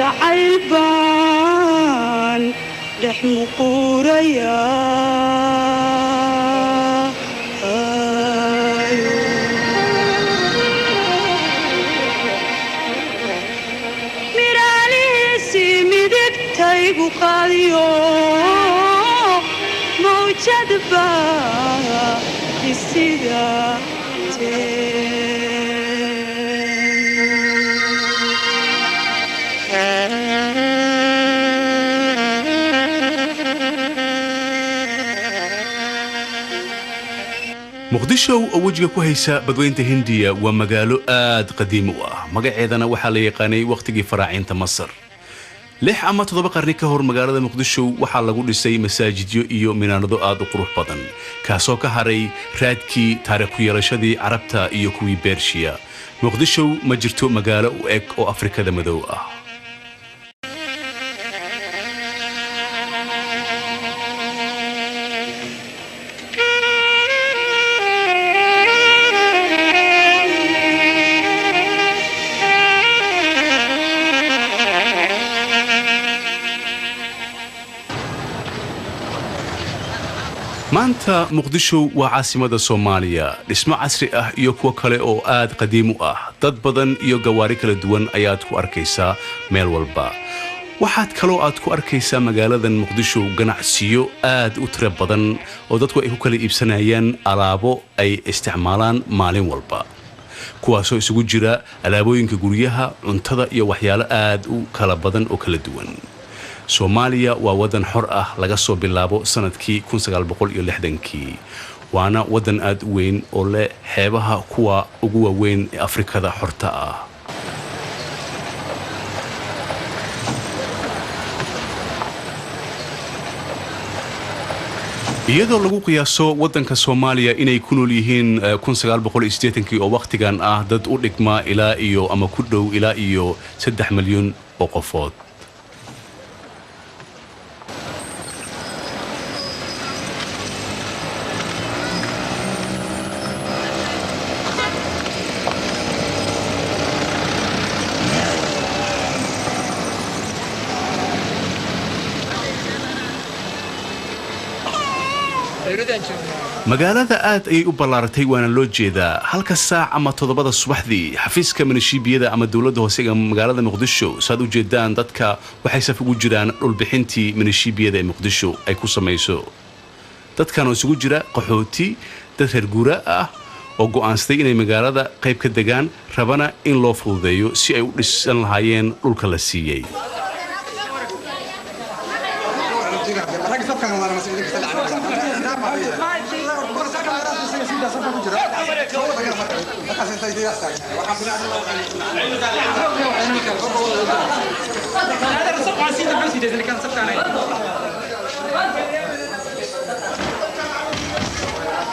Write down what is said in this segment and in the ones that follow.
Jacayl baan dhex muquuraya. Miraalihiisii midigtaygu qaadiyo mawjad baa isida. Muqdisho oo wejiga ku haysa Badweynta Hindiya waa magaalo aad qadiimi u ah. Magaceedana waxaa la yaqaanay wakhtigii faraaciinta Masar, 6 ama 7 qarni ka hor. Magaalada Muqdisho waxaa lagu dhisay masaajidyo iyo minaanado aad u qurux badan, kaasoo ka haray raadkii taariikh ku yeelashadii Carabta iyo kuwii Bershiya. Muqdisho ma jirto magaalo u eg oo Afrikada madow ah. Maanta Muqdisho waa caasimada Soomaaliya. Dhismo casri ah iyo kuwo kale oo aad qadiim u ah, dad badan iyo gawaari kala duwan ayaad ku arkaysaa meel walba. Waxaad kaloo aad ku arkaysaa magaaladan Muqdisho ganacsiyo aad u tiro badan oo dadku ay ku kala iibsanayaan alaabo ay isticmaalaan maalin walba, kuwaasoo isugu jira alaabooyinka guryaha, cuntada iyo waxyaalo aad u kala badan oo kala duwan. Soomaaliya waa waddan xor ah laga soo bilaabo sanadkii kii, waana waddan aad u weyn oo leh xeebaha kuwa ugu waaweyn ee Afrikada xorta ah. Iyadoo lagu qiyaaso waddanka Soomaaliya inay ku nool yihiin kii oo wakhtigan ah dad u dhigma ilaa iyo ama ku dhow ilaa iyo 3 malyan oo qofood. Magaalada aad ayay u ballaaratay, waana loo jeedaa. Halka saac ama 7da subaxdii, xafiiska minishiibiyada ama dowladda hoose ee magaalada Muqdisho, saad u jeedaan, dadka waxay saf ugu jiraan dhulbixintii minishiibiyada ee Muqdisho ay ku samayso. Dadkan oo isugu jira qaxooti, dad reer guura ah oo go'aansaday inay magaalada qayb ka degaan, rabana in loo fududeeyo si ay u dhisan lahaayeen dhulka la siiyey.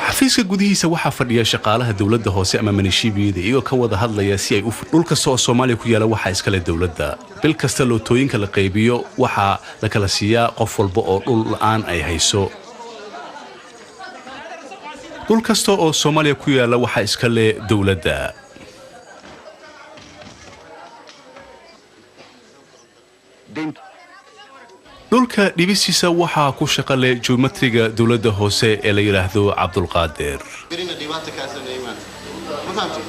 Xafiiska gudihiisa waxaa fadhiya shaqaalaha dowladda hoose ama manishiibiyada, iyagoo ka wada hadlaya si ay u. Dhul kasta oo Soomaaliya ku yaala waxaa iskale dowladda. Bil kasta lootooyinka la qaybiyo waxaa la kala siiyaa qof walba oo dhul la'aan ay hayso. Dhul kasta oo Soomaaliya ku yaala waxaa iska leh dowladda. Dhulka dhibisiisa waxaa ku shaqo leh geometriga dowladda hoose ee la yidhaahdo Cabdulqaadir. Berina dhibaata kaasana imaan, ma fahamtay?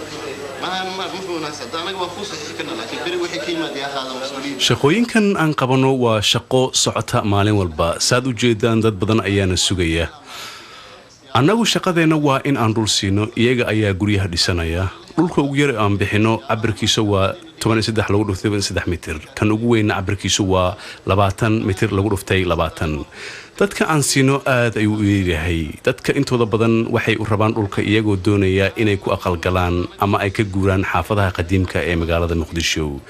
Ma ma wanaagsan anaga waa kuu saxiixi karna, laakiin beri wixii ka yimaad yaa qaada mas'uuliyadda? Shaqooyinkan aan qabanno waa shaqo socota maalin walba. Saad u jeedaan, dad badan ayaana sugaya. Annagu shaqadeenna waa in aan dhul siino, iyaga ayaa guryaha dhisanaya. Dhulka ugu yar ee aan bixinno cabirkiisa waa lagu dhuftay mitir, kan ugu weynna cabirkiisu waa 20 mitir lagu dhuftay 20. Dadka aan siino aad ayuu u yaryahay. Dadka intooda badan waxay u rabaan dhulka iyagoo doonaya inay ku aqalgalaan ama ay ka guuraan xaafadaha qadiimka ee magaalada Muqdisho.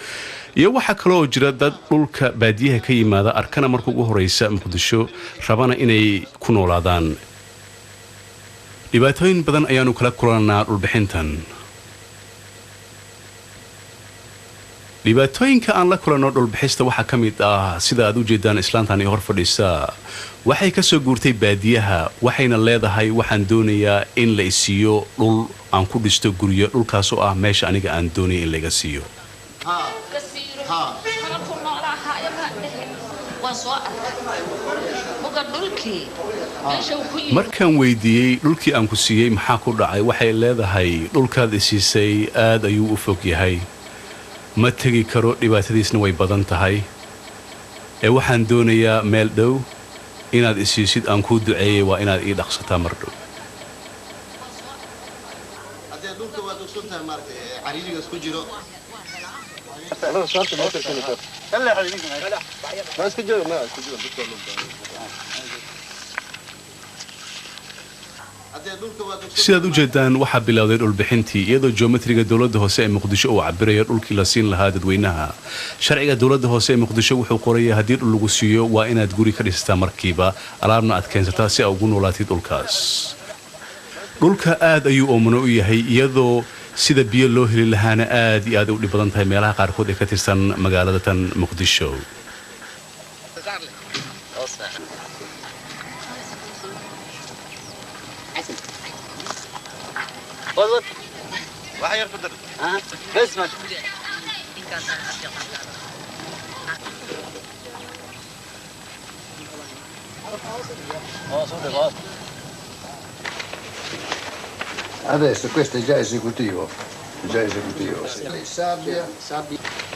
Iyo waxaa kaloo jira dad dhulka baadiyaha ka yimaada, arkana marka ugu horeysa Muqdisho, rabana inay ku noolaadaan. Dhibaatooyin badan ayaanu kala kulanaa dhulbixintan. Dhibaatooyinka aan la kulanno dhulbixista waxaa ka mid ah, sida aad u jeedaan, islaantan hor fadhiisa waxay ka soo guurtay baadiyaha, waxayna leedahay: "Waxaan doonayaa in la isiiyo dhul aan ku dhisto guryo, dhulkaasoo ah meesha aniga aan doonaya in laga siiyo." Ha. Ka siiro. Ha. Mana ku noolaa. Waan soo arkay muga dhulkii meesha uu ku yimid. Markaan weydiiyey dhulkii aan ku siiyey maxaa ku dhacay, waxay leedahay dhulkaad isiisay aad ayuu u fog yahay, ma tegi karo, dhibaatadiisna way badan tahay, ee waxaan doonayaa meel dhow inaad isiisid. Aan kuu duceeyey, waa inaad ii dhaqsataa mar dhow. Haddee dhulka waad ogson tahay, maaragtay, cariirigaas ku jiro. Ma iska jooga, ma iska jooga dadka loo baahan. Haddee dhulka waad ogson. Sidaad u jeedaan, waxaa bilowday dhulbixintii, iyadoo geometriga dowladda hoose ee Muqdisho uu cabirayo dhulkii la siin lahaa dadweynaha. Sharciga dowladda hoose ee Muqdisho wuxuu qoraya haddii dhul lagu siiyo, waa inaad guri ka dhistaa markiiba, alaabna aad keensataa si aad ugu noolaatid dhulkaas. Dhulka aad ayuu oomano u yahay, iyadoo sida biyo loo heli lahaana aad iyo aad u dhib badan tahay meelaha qaarkood ee ka tirsan magaalada tan Muqdisho. Wax yar ku dar. Adesso questo è già esecutivo, è già esecutivo. Sabbia,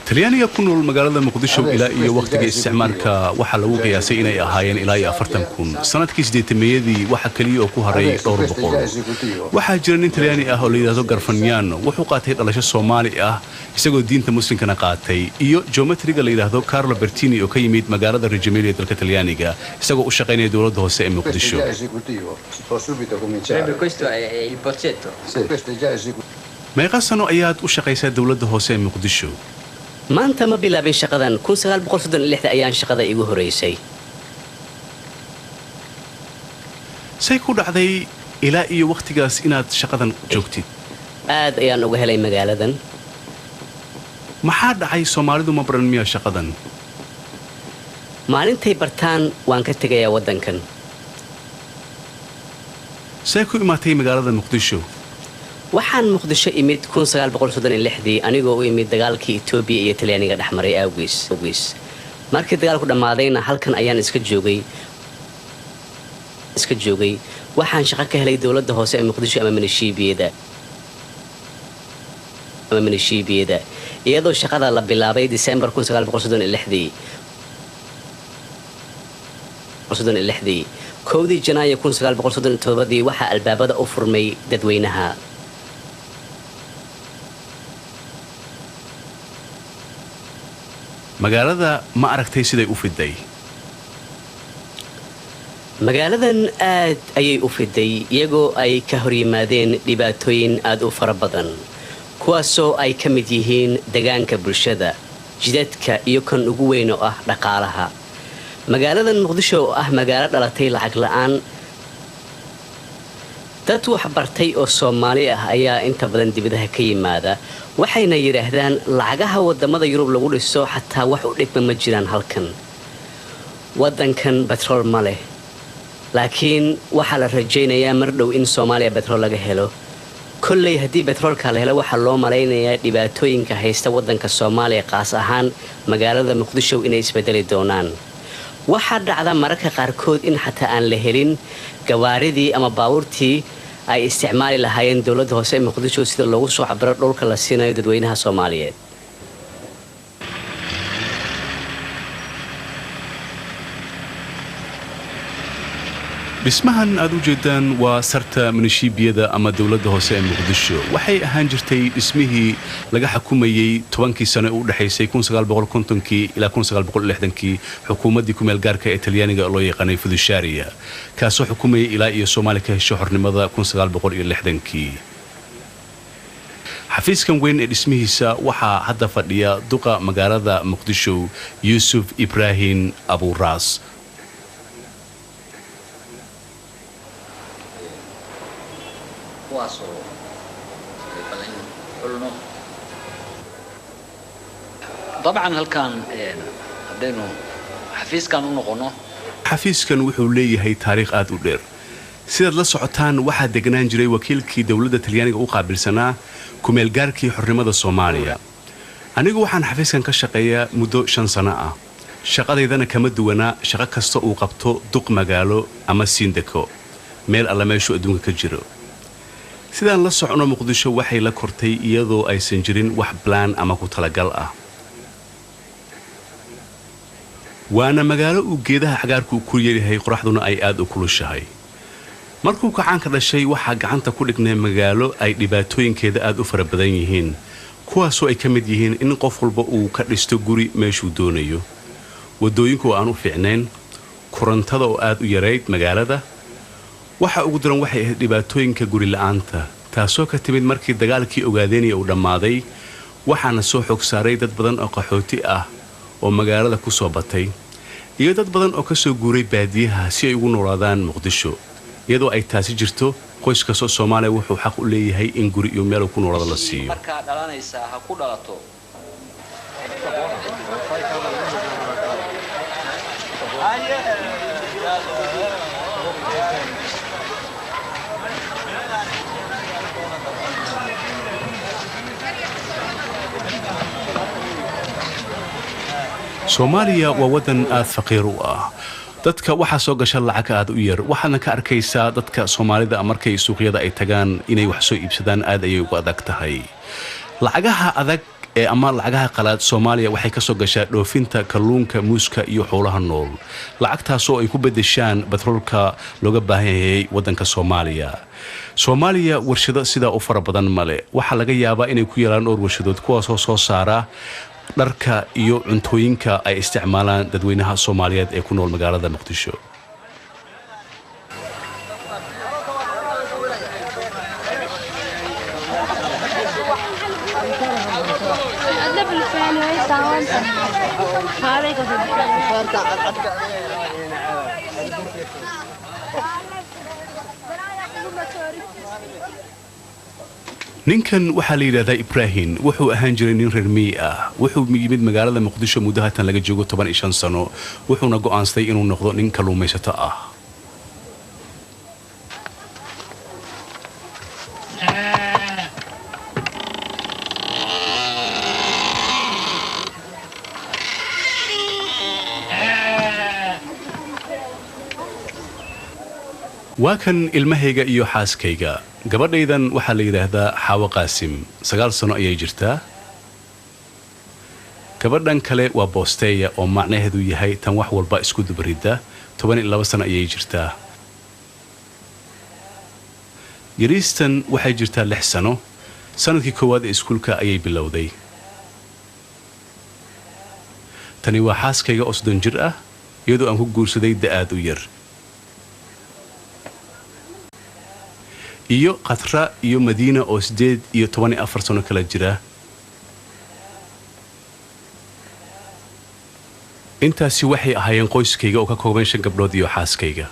Talyaaniga ku nool magaalada Muqdisho ilaa iyo wakhtiga isticmaalka waxaa lagu qiyaasay inay ahaayeen ilaa iyo 40,000. Sanadkii 80-meeyadii waxaa keliya oo ku haray adesso dhowr questo è boqol. già esecutivo. Waxaa jira nin Talyaani ah oo la yidhaahdo Garfanyano, wuxuu qaatay dhalasho Soomaali ah isagoo diinta Muslimkana qaatay, iyo geometriga la yidhaahdo Carlo Bertini oo ka yimid magaalada Reggio Emilia ee dalka Talyaaniga, isagoo u shaqaynaya dowladda hoose ee Questo è Muqdisho. già esecutivo, si può subito cominciare. Sarebbe questo è il bozzetto. Sì, questo è già esecutivo. Meeqa sano ayaad u shaqaysaa dowladda hoose ee Muqdisho? Maanta ma bilaabin shaqadan. Ayaan shaqada igu horeysay. Say ku dhacday ilaa iyo wakhtigaas inaad shaqadan joogtid? Aad ayaan uga helay magaaladan. Maxaa dhacay? Soomaalidu ma baran miyaa shaqadan? Maalintay bartaan waan ka tegayaa waddankan. See ku imaatay magaalada Muqdisho? Waxaan Muqdisho imid dii anigoo u imid dagaalkii Itoobiya iyo Talyaaniga dhexmaray awgiis. Markii dagaalku dhammaadayna halkan ayaan iska joogay. Waxaan shaqo ka helay dowladda hoose ee Muqdisho ama minishiibiyada, iyadoo shaqada la bilaabay Disembar dii. 1-dii Janaayo dii waxaa albaabada u furmay dadweynaha. Magaalada ma aragtay siday u fiday? Magaaladan aad ayay u fiday, iyagoo ay ka hor yimaadeen dhibaatooyin aad u fara badan, kuwaasoo ay ka mid yihiin degaanka bulshada, jidadka iyo kan ugu weyn oo ah dhaqaalaha. Magaaladan Muqdisho oo ah magaalo dhalatay lacag la'aan, dad wax bartay oo Soomaali ah ayaa inta badan dibadaha ka yimaada, waxayna yidhaahdaan lacagaha wadamada Yurub lagu dhiso xataa wax u dhigma ma jiraan halkan. Waddankan batrool ma leh, laakiin waxaa la rajaynayaa mar dhow in Soomaaliya batrool laga helo. Kolley haddii batroolka la helo, waxaa loo malaynayaa dhibaatooyinka haysta waddanka Soomaaliya, qaas ahaan magaalada Muqdisho, inay isbedeli doonaan. Waxaa dhacda mararka qaarkood in xataa aan la helin gawaaridii ama baabuurtii ay isticmaali lahaayeen dowladda hoose ee Muqdisho sida loogu soo cabiro dhulka la siinayo dadweynaha Soomaaliyeed. Dhismahan aad u jeedaan waa sarta minishiibiyada ama dowladda hoose ee Muqdisho. Waxay ahaan jirtay dhismihii laga xukumayey 10-kii sano ee u dhexaysay kii ilaa kii xukuumaddii kumeel gaarka ee Talyaaniga loo yaqaanay Fudushaariya, kaasoo xukumayay ilaa iyo Soomaaliya ka hesho xornimada kii. Xafiiskan weyn ee dhismihiisa waxaa hadda fadhiya duqa magaalada Muqdisho, Yuusuf Ibraahim Abuuraas. Kuwaasoo bal in xulno dabcan halkan haddaynu xafiiskan u noqono. Xafiiskan wuxuu leeyahay taariikh aad u dheer. Sidaad la socotaan, waxaa degnaan jiray wakiilkii dowladda Talyaaniga u qaabilsanaa kumeelgaarkii xornimada Soomaaliya. Anigu waxaan xafiiskan ka shaqeeyaa muddo 5 sano ah. Shaqadaydana kama duwanaa shaqo kasta uu qabto duq magaalo ama siindako meel alla meeshuu adduunka ka jiro. Sidaan la socno, Muqdisho waxay la kortay iyadoo aysan jirin wax balaan ama ku talagal ah, waana magaalo uu geedaha cagaarku ku yaryahay, qoraxduna ay aad u kulushahay. Markuu kacaanka dhashay, waxaa gacanta ku dhignay magaalo ay dhibaatooyinkeeda aad u fara badan yihiin, kuwaasoo ay ka mid yihiin in qof walba uu ka dhisto guri meeshuu doonayo, waddooyinku oo aan u fiicnayn, korontada oo aad u yarayd magaalada. Waxa ugu daran waxay ahayd dhibaatooyinka guri la'aanta, taasoo ka timid markii dagaalkii Ogaadeniya uu dhammaaday. Waxaana soo xog saaray dad badan oo qaxooti ah oo magaalada ku soo batay iyo dad badan oo ka soo guuray baadiyaha si ay ugu noolaadaan Muqdisho. Iyadoo ay taasi jirto, qoys kastoo Soomaaliya wuxuu xaq u leeyahay in guri iyo meel uu ku noolaado la siiyo. Markaa dhalanaysaa ha ku dhalato. Soomaaliya waa waddan aad faqiir u ah. Dadka waxaa soo gasha lacag aad u yar, waxaadna ka arkaysaa dadka Soomaalida markay suuqyada ay tagaan inay wax soo iibsadaan aad ayay ugu adag tahay. Lacagaha adag ee ama lacagaha qalaad Soomaaliya waxay ka soo gashaa dhoofinta kalluunka, muuska iyo xoolaha nool, lacagtaasoo ay ku beddeshaan batroolka looga baahan yahay waddanka Soomaaliya. Soomaaliya warshado sidaa u fara badan male. Waxaa laga yaabaa inay ku yeelaan dhowr warshadood, kuwaasoo soo saara dharka iyo cuntooyinka ay isticmaalaan dadweynaha Soomaaliyeed ee ku nool magaalada Muqdisho. Ninkan waxaa la yidhahdaa Ibraahim. Wuxuu ahaan jiray nin reer miyi ah. Wuxuu yimid magaalada Muqdisho muddo haatan laga joogo 15 sano, wuxuuna go'aansaday inuu noqdo nin kalluumaysato ah. Waa kan ilmahayga iyo xaaskayga. Gabadhaydan waxaa la yidhaahdaa Xaawo Qaasim, 9 sano ayay jirtaa. Gabadhan kale waa Boosteeya, oo macnaheedu yahay tan wax walba isku dubaridda, 12 sano ayay jirtaa. Yariistan waxay jirtaa 6 sano, sanadkii koowaad ee iskuulka ayay bilowday. Tani waa xaaskayga oo 30 jir ah, iyadoo aan ku guursaday da'aad u yar, iyo Khatra iyo Madiina oo 8 iyo 14 sano kala jira. Intaasi waxay ahaayeen qoyskayga oo ka kooban shan gabdhood iyo xaaskayga.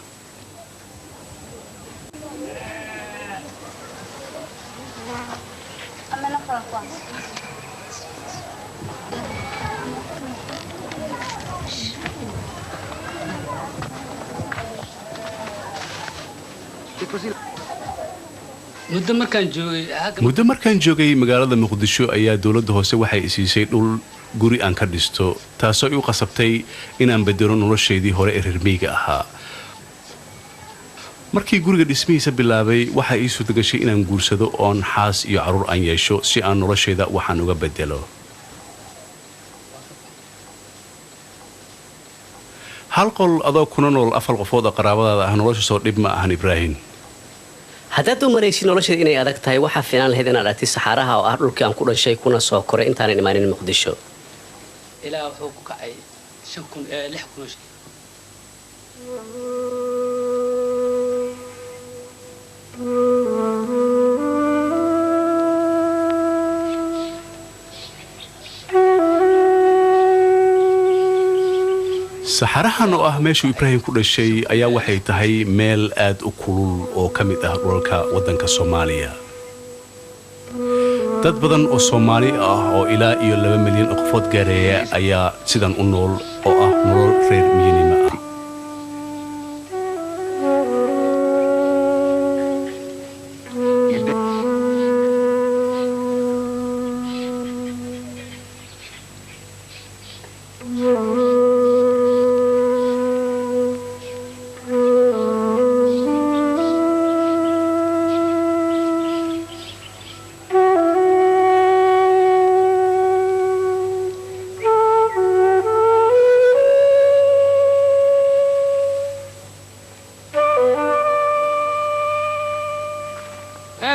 Muddo markaan joogay halka. Muddo markaan joogay magaalada Muqdisho ayaa dowladda hoose waxay isiisay dhul guri aan ka dhisto, taasoo iu qasabtay inaan bedelo noloshaydii hore ee reer miyiga ahaa. Markii guriga dhismihiisa bilaabay, waxaa ii suurtagashay inaan guursado oon xaas iyo carruur aan yeesho si aan noloshayda waxaan uga bedelo. Hal qol adoo kuna nool afar qofood oo qaraabadaada ah, nolosha soo dhib ma ahan, Ibraahim? Haddaad u maraysid nolosheed inay adag tahay, waxaa fiilaan lahayd inaad aragtid saxaaraha oo ah dhulkii aan ku dhashay kuna soo koray intaanan imaanin Muqdisho. Ilaa wuxuu ku kacay 5000, 6000 oo. Saxarahan oo ah meeshuu Ibraahim ku dhashay ayaa waxay tahay meel aad u kulul oo ka mid ah dhulalka waddanka Soomaaliya. Dad badan oo Soomaali ah oo ilaa iyo 2 milyan oo qofood gaareeya ayaa sidan u nool, oo ah nolol reer miyinimo ah.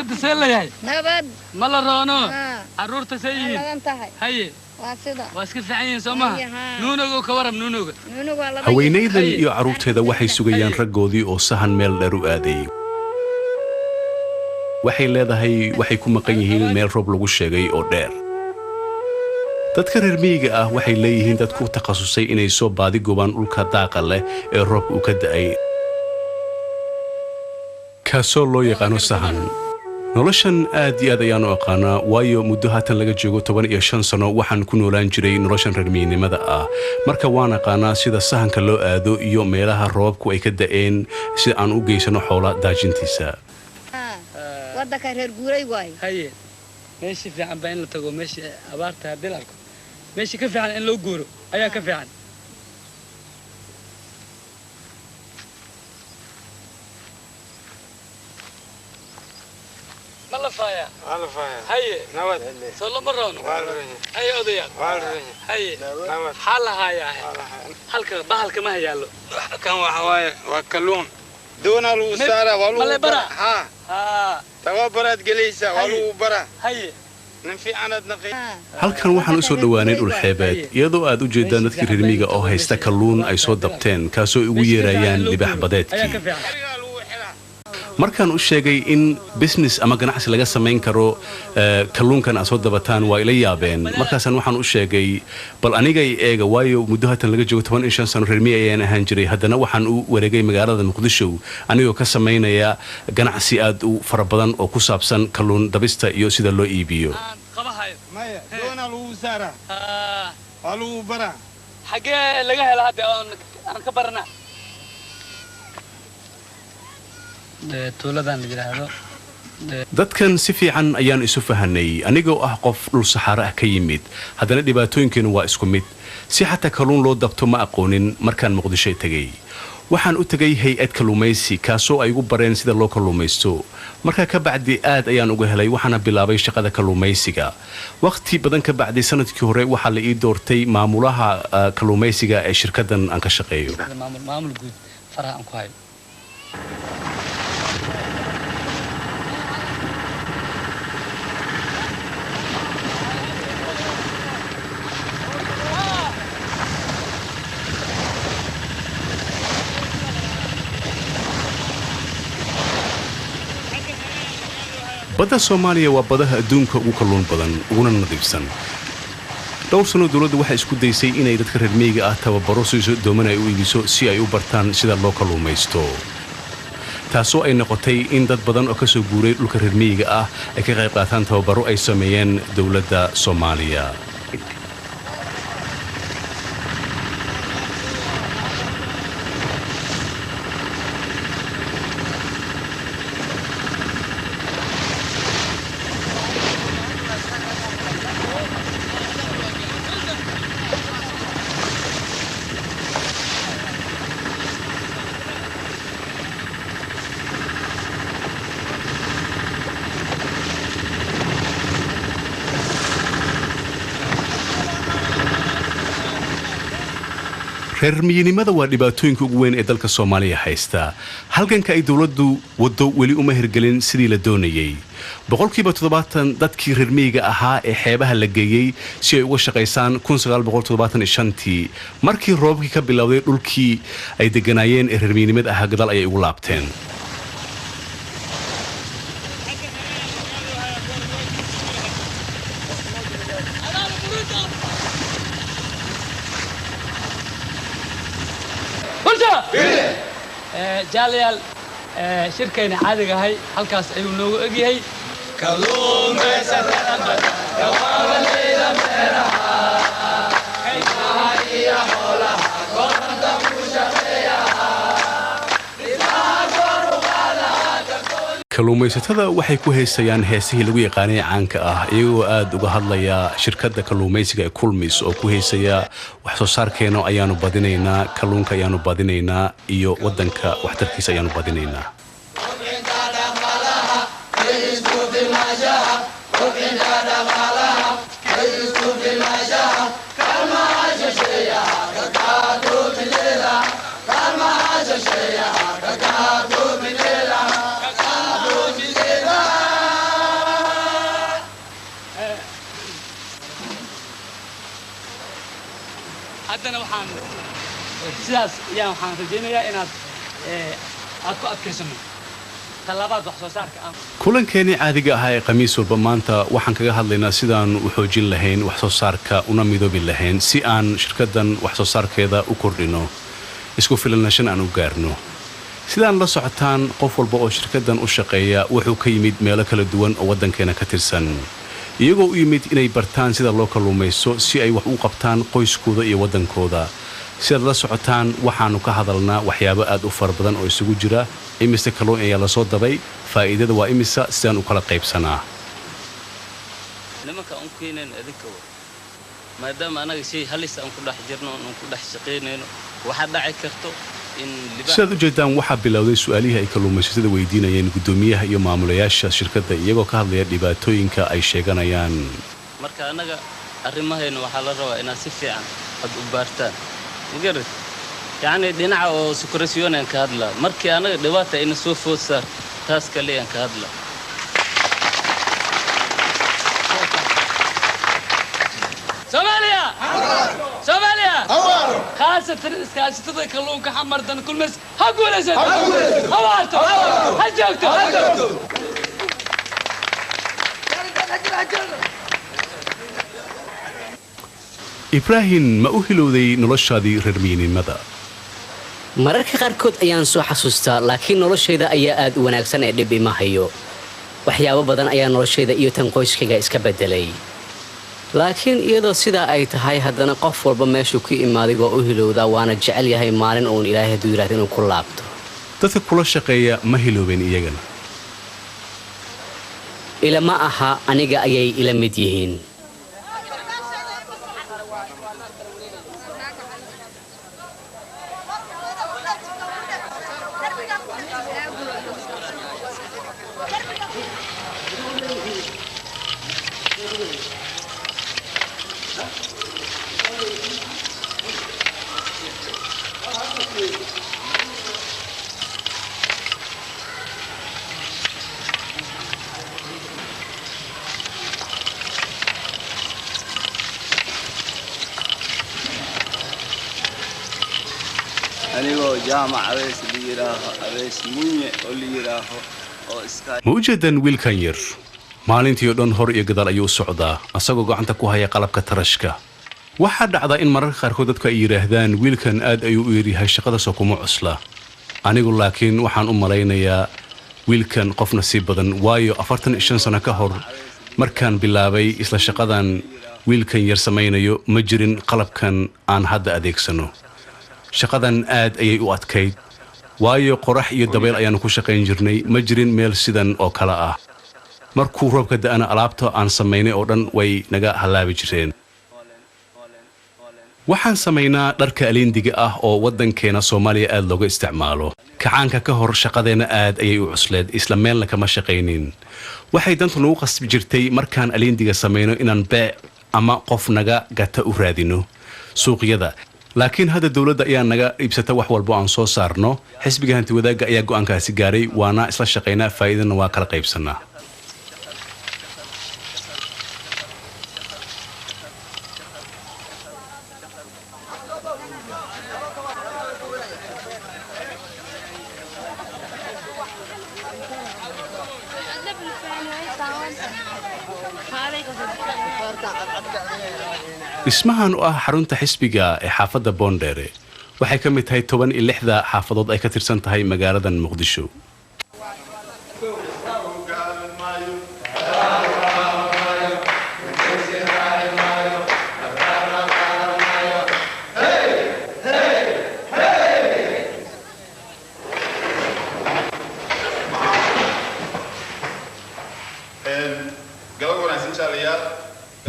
Hadda see la yahay? Nabad. Ma la roono? Carruurta see yihiin? Ladan tahay. Haye. Waa sida. Waa iska fiican yihiin soo maha? Nuunogo ka waram nuunoga. Nuunoga waa laba. Haweenaydan iyo carruurteeda waxay sugayaan raggoodii oo sahan meel dheer u aaday. Waxay leedahay waxay ku maqan yihiin meel roob lagu sheegay oo dheer. Dadka reer miyiga ah waxay leeyihiin dad ku takhasusay inay soo baadi gobaan dhulka daaqa leh ee roobka uu ka da'ay, kaasoo loo yaqaano sahan. Noloshan aad iyo aad ayaan u aqaanaa, waayo muddo haatan laga joogo 15 sano waxaan ku noolaan jiray noloshan reer miyinimada ah. Marka waan aqaanaa sida sahanka loo aado iyo meelaha roobabku ay ka da'een si aan u geysano xoola daajintiisa. Waddanka reer guuray waay. Haye. Meeshii fiican baa in la tago, meeshii abaarta haddii la arko. Meeshii ka fiican in loo guuro ayaa ka fiican. Ma la faayaa? Waa la faayaa. Haye. Nabad. Soo lama roono? Waa la roon. Haye odayaal. Waa la roon. Haye. Nabad. Maxaa la hayaa? Halka bahalka ma hayaalo. Kan waxa waaye waa kalluun. Doonaa lagu saaraa, waa lagu baraa. Haa. Haa. Tababaraad gelaysaa, waa lagu baraa. Haye. Nin fiicanaad naqay. Halkan waxaan u soo dhowaanay dhul xeebeed, iyadoo aad u jeedaan dadkii reer miyiga oo haysta kalluun ay soo dabteen, kaasoo ugu yeerayaan libaax badeedkii. Markaan u sheegay in business ama ganacsi laga samayn karo kalluunkan aad soo dabataan, waa ila yaabeen. Markaasaan waxaan u sheegay, bal anigay eega, waayo muddo haatan laga joogo 15 sano reer miyi ayaan ahaan jiray, haddana waxaan u wareegay magaalada Muqdisho anigoo ka samaynaya ganacsi aad u fara badan oo ku saabsan kalluun dabista iyo sida loo iibiyo. Maya, doonaa lagu saaraa. Waa lagu baraa. Xagee laga hela hadda aan ka baranaa? Tuuladan la yidhaahdo. Dadkan si fiican ayaan isu fahanay. Anigoo ah qof dhul saxaare ah ka yimid, haddana dhibaatooyinkeenu waa isku mid. Si xataa kalluun loo dabto ma aqoonin markaan Muqdisho tegey. Waxaan u tegay hay-ad kalluumaysi, kaasoo ay igu bareen sida loo kalluumaysto. Markaa ka bacdi aad ayaan uga helay, waxaana bilaabay shaqada kalluumaysiga. Wakhti badan ka bacdi, sanadkii hore waxaa la ii doortay maamulaha kalluumaysiga ee shirkaddan aan ka shaqeeyo. Maamul guud faraha aan ku hayo. Badda Soomaaliya waa badaha adduunka ugu kalluun badan uguna nadiifsan. Dhowr sano dowladdu waxay isku daysay inay dadka reer miyiga ah tababaro siiso, dooman ay u iibiso si ay u bartaan sida loo kalluumaysto, taasoo ay noqotay in dad badan oo ka soo guuray dhulka reer miyiga ah ay ka qayb qaataan tababaro ay sameeyeen dowladda Soomaaliya. Reer miyinimada waa dhibaatooyinka ugu weyn ee dalka Soomaaliya haysta. Halganka ay dowladdu waddo weli uma hirgelin sidii la doonayey. 70% dadkii reer miyiga ahaa ee xeebaha la geeyey si ay uga shaqaysaan tii markii roobabkii ka bilowday dhulkii ay degganaayeen ee reer miyinimada ahaa gadaal ayay ugu laabteen. Jaalayaal, shirkayna caadiga ahay halkaas ayuu noogu egyahay. Kalluumaysatada waxay ku heysayaan heesihii lagu yaqaanay caanka ah, iyagoo aad uga hadlaya shirkadda kalluumaysiga ee Kulmis oo ku heysaya wax soo saarkeena ayaanu badinaynaa, kalluunka ayaanu badinaynaa iyo waddanka waxtarkiisa ayaanu badinaynaa. Haddana waxaan sidaas ayaan waxaan rajaynayaa inaad aad ku adkaysano tallabaad wax soo saarka aan. Kulankeenii caadiga ahaa ee Khamiis walba maanta waxaan kaga hadlaynaa sidaan u xoojin lahayn wax soo saarka, una midoobi lahayn si aan shirkaddan wax soo saarkeeda u kordhino, isku filnashan aan u gaarno. Sidaan la socotaan, qof walba oo shirkaddan u shaqeeya wuxuu ka yimid meelo kala duwan oo waddankeena ka tirsan, iyagoo u yimid inay bartaan sida loo kalluumayso si ay wax u qabtaan qoyskooda iyo waddankooda. Sidaad la socotaan, waxaannu ka hadalnaa waxyaabo aad u fara badan oo isugu jira imise kalluun ayaa lasoo dabay, faa'iidada waa imisa, sidaan u kala qaybsanaa. Nimanka aan keenayn adinka wa maadaama anaga shay halis aan ku dhex jirno, aan ku dhex shaqaynayno, waxaa dhaci karto in libaax. Sidaad u jeedaan, waxaa bilowday su'aalihii ay kalluumaysatada weydiinayeen guddoomiyaha iyo maamulayaasha shirkadda, iyagoo ka hadlaya dhibaatooyinka ay sheeganayaan. Marka annaga arrimahayna waxaa la rabaa inaad si fiican aad u baartaan, magarat? Yacni dhinaca oo sukurasyoonaan ka hadlaa, markii annaga dhibaata ayna soo food saarto, taas kaleyaan ka hadlaa. Soomaaliya, Soomaaliya, khaasatan iskaashatada kalluunka Xamardan Kulmis, ha guulaysato, ha waarto, ha joogto. Ibraahim, ma u hilowday noloshaadii reer miyinnimada? Mararka qaarkood ayaan soo xasuustaa, laakiin noloshayda ayaa aad u wanaagsan ee dhib ima hayo. Waxyaabo badan ayaa noloshayda iyo tan qoyskayga iska beddelay, laakiin iyadoo sidaa ay tahay, haddana qof walba meeshuu ku imaaday waa u hilowdaa, waana jecel yahay maalin uun Ilaahay hadduu yidhahdo inuu ku laabto. Dadka kula shaqeeya ma hiloobeen iyagana? Ilama aha, aniga ayay ila mid yihiin. Anigoo Jaamac Abeys la yidhaaho, Abeys Munye oo la yidhaaho, oo iska Ma u jeedaan wiilkan yar? Maalintii oo dhan hor iyo gadaal ayuu u socdaa, asagoo gacanta ku haya qalabka tarashka. Waxaa dhacda in mararka qaarkood dadku ay yidhaahdaan, "Wiilkan aad ayuu u yaryahay, shaqadaasoo kuma cusla." Anigu laakiin waxaan u malaynayaa wiilkan qof nasiib badan, waayo 45 sano ka hor markaan bilaabay isla shaqadan wiilkan yar samaynayo, ma jirin qalabkan aan hadda adeegsano. Shaqadan aad ayay u adkayd, waayo qorax iyo dabeyl ayaannu ku shaqayn jirnay. Ma jirin meel sidan oo kale ah. Markuu roobka da'ana, alaabta aan samaynay oo dhan way naga hallaabi jireen. Waxaan samaynaa dharka aliindiga ah oo waddankeena Soomaaliya aad looga isticmaalo. Kacaanka ka hor shaqadeenna aad ayay u cusleed, isla meelna kama shaqaynin. Waxay dantu nagu qasbi jirtay markaan aliindiga samayno inaan beec ama qof naga gata u raadino suuqyada, laakiin hadda dowladda ayaa naga iibsata wax walbo aan soo saarno. Xisbiga Hanti Wadaagga ayaa go'aankaasi gaaray, waana isla shaqaynaa, faa'iidana waa kala qaybsannaa. Dhismahan oo ah xarunta xisbiga ee xaafadda Boondheere waxay ka mid tahay 16-da xaafadood ay ka tirsan tahay magaaladan Muqdisho. Galab wanaagsan, jaalayaal.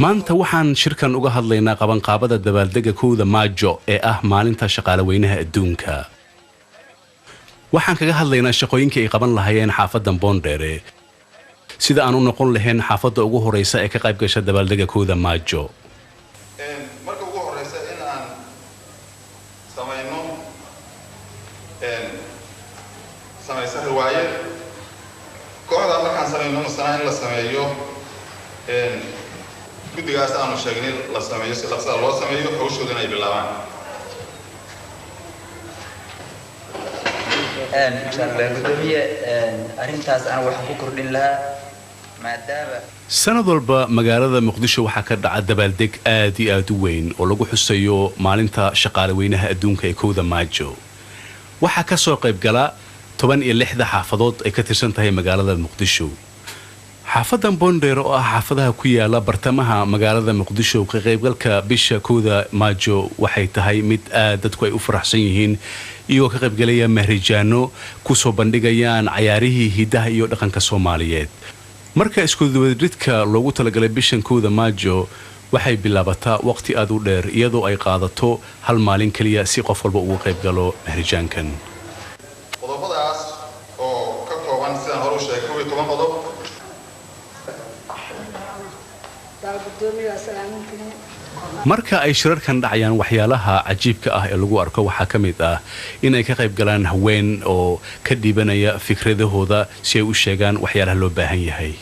Maanta waxaan shirkan uga hadlaynaa qabanqaabada dabaaldega 1-da Maajo ee ah maalinta shaqaale weynaha adduunka. Waxaan kaga hadlaynaa shaqooyinkii ay qaban lahayeen xaafaddan Boondheere, sida aan u noqon lahayn xaafadda ugu horeysa ee ka qayb gasha dabaaldega 1-da Maajo. Marka ugu horeysa in aan samayno samayso riwaayad kooxda, markaan samayno masana in la sameeyo. Guddigaas aanu sheegnay la sameeyo si dhaqsaa loo sameeyo, hawshoodana ay bilaabaan. Gudoomiye, arrintaas anigu waxaan ku kordhin lahaa maadaama Sanad walba magaalada Muqdisho waxaa ka dhaca dabaaldeg aad iyo aad u weyn oo lagu xusayo maalinta shaqaale weynaha adduunka ee 1-da Maajo. Waxaa ka soo qayb gala 16-da xaafadood ay ka tirsan tahay magaalada Muqdisho. Xaafadan Boondheer oo ah xaafadaha ku yaala bartamaha magaalada Muqdisho, ka qaybgalka bisha 1-da Maajo waxay tahay mid aad dadku ay u faraxsan yihiin, iyagoo ka qaybgalaya mahrijaano kusoo bandhigayaan cayaarihii hidaha iyo dhaqanka Soomaaliyeed. Marka iskuduwadridka loogu talagalay bishan 1-da Maajo waxay bilaabataa waqti aad u dheer, iyadoo ay qaadato hal maalin keliya si qof walba uga qayb galo mahrijaankan. Qodobadaas oo ka kooban, sidaan hore u sheegay, 11 qodob. Marka ay shirarkan dhacayaan, waxyaalaha cajiibka ah ee lagu arko waxaa ka mid ah in ay ka qayb galaan haween oo ka dhiibanaya fikradahooda si ay u sheegaan waxyaalaha loo baahan yahay.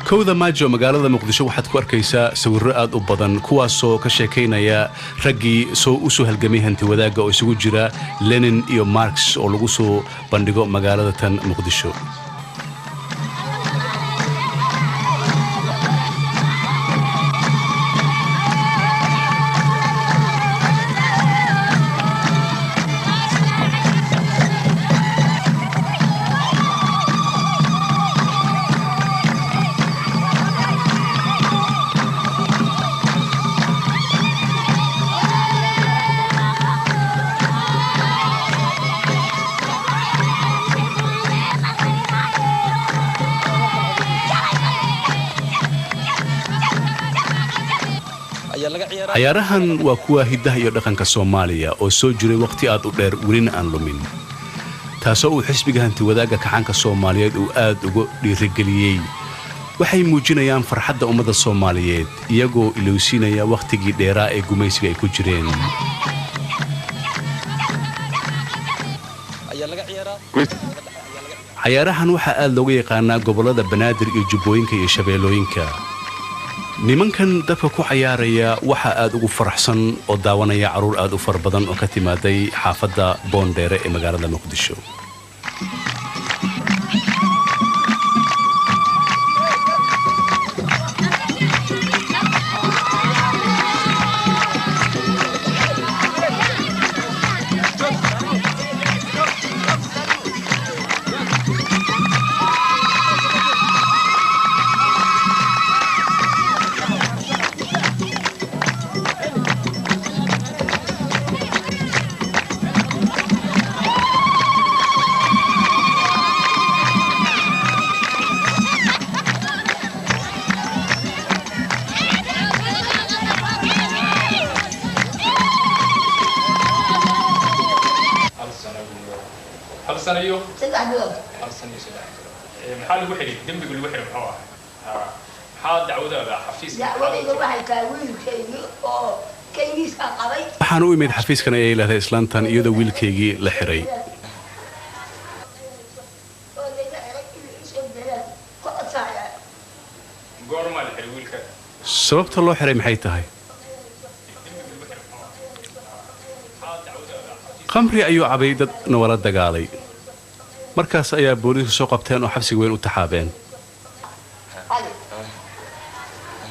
1-da Maajo magaalada Muqdisho waxaad ku arkaysaa sawirro aad u badan, kuwaasoo ka sheekaynaya raggii soo u soo halgamay hanti wadaagga oo isugu jira Lenin iyo Marx, oo lagu soo bandhigo magaalada tan Muqdisho. Cayaarahan waa kuwa hiddaha iyo dhaqanka Soomaaliya oo soo jiray waqti aad u dheer, welina aan lumin, taasoo uu xisbiga hantiwadaagga kacaanka Soomaaliyeed uu aad uga dhiirigeliyey. Waxay muujinayaan farxadda ummadda Soomaaliyeed, iyagoo ilowsiinaya wakhtigii dheeraa ee gumaysiga ay ku jireen. Cayaarahan waxaa aad looga yaqaanaa gobollada Banaadir iyo Jubbooyinka iyo Shabeellooyinka. Nimankan dabka ku cayaaraya waxaa aad ugu faraxsan oo daawanaya carruur aad u fara badan oo ka timaaday xaafadda Boondheere ee magaalada Muqdisho. Hal sano iyo 3 bilood. Hal sano iyo 3 bilood. Maxaa lagu xidhay? Dembiga lagu xidhay muxuu ahaa? Maxaa dacwadaada xafiiska? Dacwadayda waxay tahay wiilkaygii oo kaygiiska qabay. Waxaan u imid xafiiskan, ayay leedahay islaantan, iyadoo wiilkaygii la xiray. Oo layga xiray inuu isoo belaan ku codsaya. Goormaa la xidhay wiilka? Sababta loo xiray maxay tahay? Khamri ayuu cabay, dadna wala dagaalay. Markaas ayaa booliisku soo qabteen oo xabsiga weyn u taxaabeen.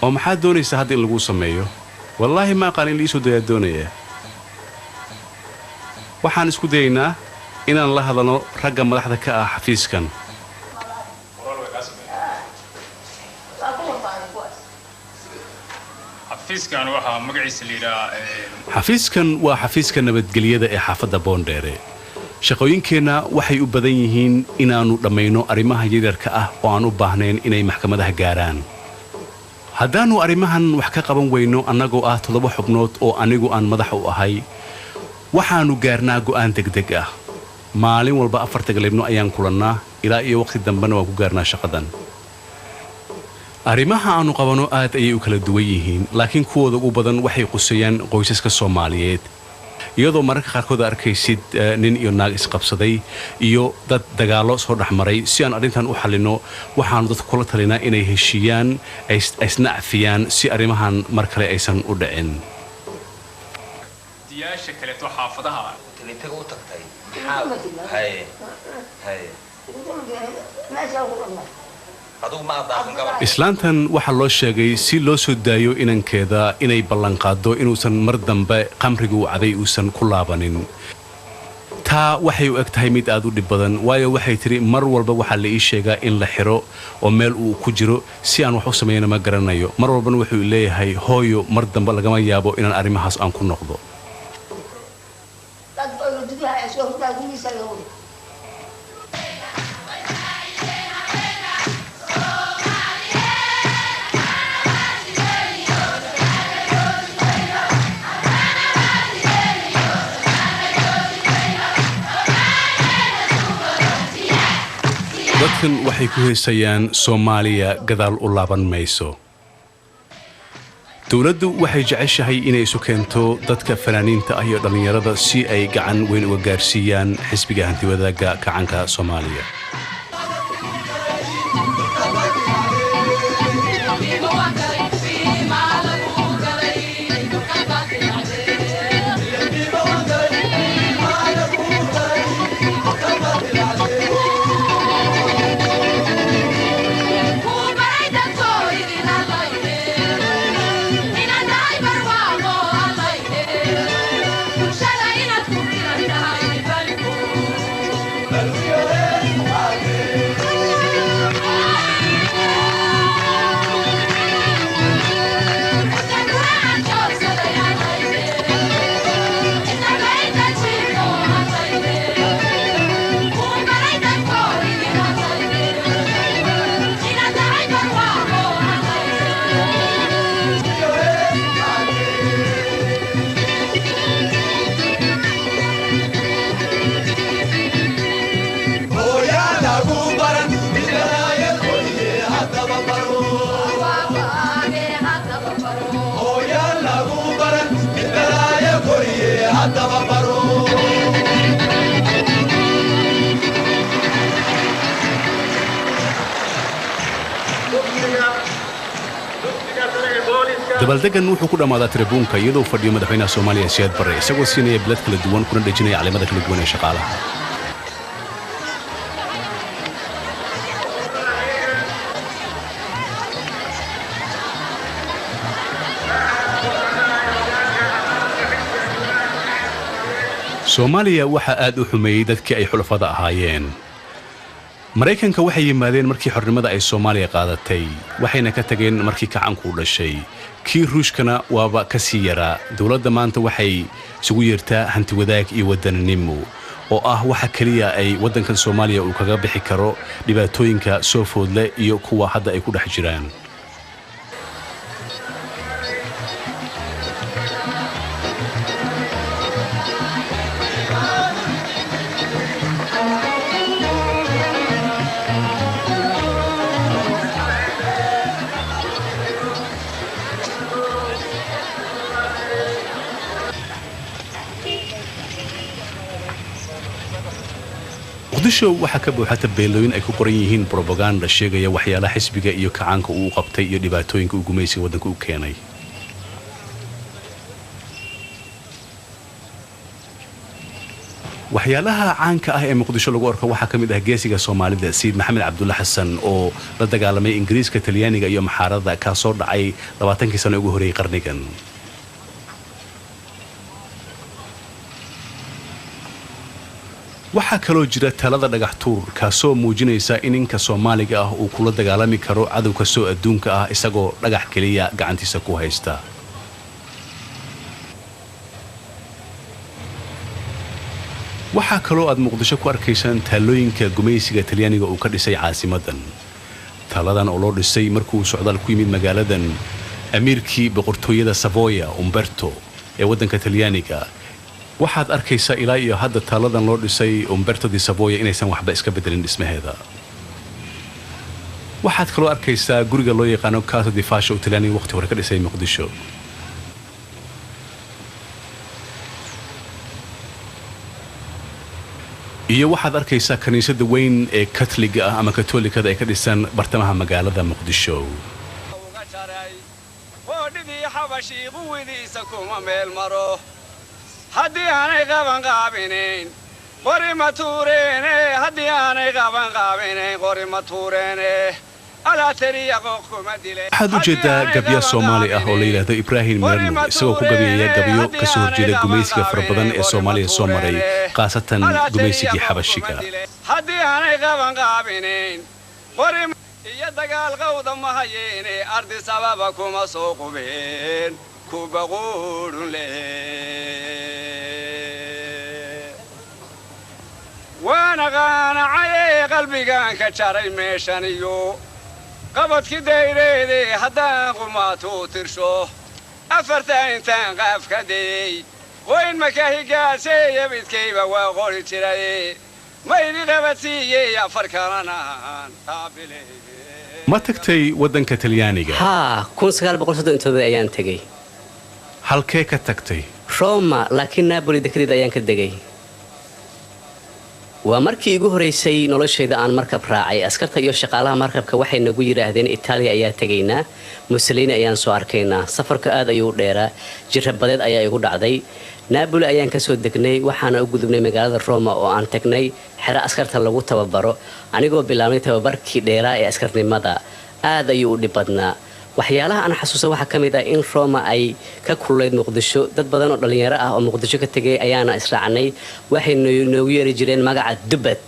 Oo maxaad doonaysaa hadda in laguu sameeyo? Wallaahi ma aqaan in liisoo dayaa doonaya. Waxaan isku dayaynaa inaan la hadalno ragga madaxda ka ah xafiiskan. Xafiiskan waxaa magaciisa la yidhahaa Xafiiskan waa xafiiska nabadgelyada ee xaafadda Boondheere. Shaqooyinkeenna waxay u badan yihiin inaannu dhammayno arrimaha yaryarka ah oo aan u baahnayn inay maxkamadaha gaaraan. Haddaannu arrimahan wax ka qaban weyno annagoo ah 7 xubnood oo anigu aan madax u ahay, waxaannu gaarnaa go'aan degdeg ah. Maalin walba 4ta galabnimo ayaan kulannaa, ilaa iyo waqti dambena waan ku gaarnaa shaqadan. Arrimaha aannu qabanno aad ayay u kala duwan yihiin, laakiin kuwooda ugu badan waxay quseeyaan qoysaska Soomaaliyeed, iyadoo mararka qaarkood arkaysid nin iyo naag isqabsaday iyo dad dagaallo soo dhex maray. Si aan arrintan u xallinno, waxaannu dadka kula talinaa inay heshiiyaan, isna cafiyaan, si arrimahan mar kale aysan u dhicin. Diyaasha kaleeto xaafadaha. Talitaga u tagtay maxaa? Haye haye, adigu ma adaafin gabar. Islaantan waxaa loo sheegay si loo soo daayo inankeeda inay ballanqaado inuusan mar dambe qamrigu u caday uusan ku laabanin. Taa waxay u eg tahay mid aad u dhib badan, waayo waxay tidhi mar walba waxaa la ii sheegaa in la xiro oo meel uu ku jiro. Si aan wax u sameeyana ma garanayo. Mar walbana wuxuu leeyahay hooyo, mar dambe lagama yaabo inaan arrimahaas aan ku noqdo. Dadkan waxay ku heesayaan Soomaaliya gadaal u laaban mayso. Dowladdu waxay jeceshahay inay isu keento dadka fanaaniinta ah iyo dhallinyarada si ay gacan weyn uga gaarsiiyaan xisbiga hantiwadaagga kacanka Soomaaliya. Dabaaldegan wuxuu ku dhammaadaa tribuunka iyadoo fadhiyo madaxweynaha Soomaaliya Siyaad Barre, isagoo siinaya bilad kala duwan kuna dhejinaya caleemada kala duwan ee shaqaalaha. Soomaaliya waxaa aad u xumeeyey dadkii ay xulafada ahaayeen. Maraykanka waxay yimaadeen markii xornimada ay Soomaaliya qaadatay, waxayna ka tageen markii kacankuu dhashay. Kii Ruushkana waaba ka sii yaraa. Dowladda maanta waxay isugu yeertaa hantiwadaag iyo wadaninimo, oo ah waxa keliya ay waddankan Soomaaliya uu kaga bixi karo dhibaatooyinka soo foodle iyo kuwa hadda ay ku dhex jiraan. Muqdisho waxaa ka buuxa tabeelooyin ay ku qoran yihiin brobaganda sheegaya waxyaalaha xisbiga iyo kacaanka uu qabtay iyo dhibaatooyinka uu gumaysiga waddanka u keenay. Waxyaalaha caanka ah ee Muqdisho lagu arko waxaa ka mid ah geesiga Soomaalida Sayid Maxamed Cabdulle Xasan oo la dagaalamay Ingiriiska, Talyaaniga iyo maxaarada, kaasoo dhacay 20kii sano ugu horreeyey qarnigan. Waxaa kaloo jira talada dhagax tuur, kaasoo muujinaysa in ninka Soomaaliga ah uu kula dagaalami karo cadow kastoo adduunka ah isagoo dhagax keliya gacantiisa ku haysta. Waxaa kaloo aad Muqdisho ku arkaysaan taalooyinka gumaysiga Talyaaniga uu ka dhisay caasimadan. Taaladan oo loo dhisay markuu socdaal ku yimid magaaladan amiirkii boqortooyada Savoya Umberto ee waddanka Talyaaniga. Waxaad arkaysaa ilaa iyo hadda taaladan loo dhisay Umberto di Savoya inaysan waxba iska bedelin dhismaheeda. Waxaad kaloo arkaysaa guriga loo yaqaano Casa di Fascio oo Talyaaniga waqti hore ka dhisay Muqdisho. Iyo waxaad arkaysaa kaniisadda weyn ee Katoliga ah ama Katoolikada ee ka dhisan bartamaha magaalada Muqdisho. Qoodhidii Xabashii quwidiisa kuma meel maro, haddii aanay qaban qaabinayn qori ma tuureene, haddii aanay qaban qaabinayn qori ma tuureene. Waxaad u jeedaa gabya Soomaali ah oo la yidhaahdo Ibraahim Meernuur, isagoo ku gabyaya gabyo ka soo horjeeda gumaysiga fara badan ee Soomaaliya soo maray, khaasatan gumaysigii Xabashiga. Haddii aanay qaban qaabinayn qori iyo dagaal qawda ma hayeene, ardi sababa kuma soo qubeen kuba quudhun leh. Waana qaanacaye qalbigaan ka jaray meeshan iyo qabadki dayreede, haddaan qumaatuu tirsho afarta intaan qaaf ka dayey qoyn makahigaasheeya midkayba waa qori jiray maydi qabadsiiyey afar kalena aan qaabile. Ma tagtay waddanka Talyaaniga? Haa, ayaan tegey. Halkee ka tagtay? Roma, laakiin Napoli dekedeed ayaan ka degay. Waa markii igu horeysay noloshayda aan markab raacay. Askarta iyo shaqaalaha markabka waxay nagu yidhaahdeen Itaaliya ayaa tegaynaa, Mussolini ayaan soo arkaynaa. Safarka aad ayuu u dheeraa, jirabadeed ayaa igu dhacday. Napoli ayaan kasoo degnay, waxaana u gudubnay magaalada Roma oo aan tagnay xero askarta lagu tababaro, anigoo bilaabnay tababarkii dheeraa ee askarnimada. Aad ayuu u dhib badnaa. Waxyaalaha aan xasuusta waxaa ka mid ah in Roma ay ka kululeyd Muqdisho. Dad badan oo dhallinyaro ah oo Muqdisho ka tegay ayaana israacnay. Waxay noogu yeeri jireen magaca Dubad.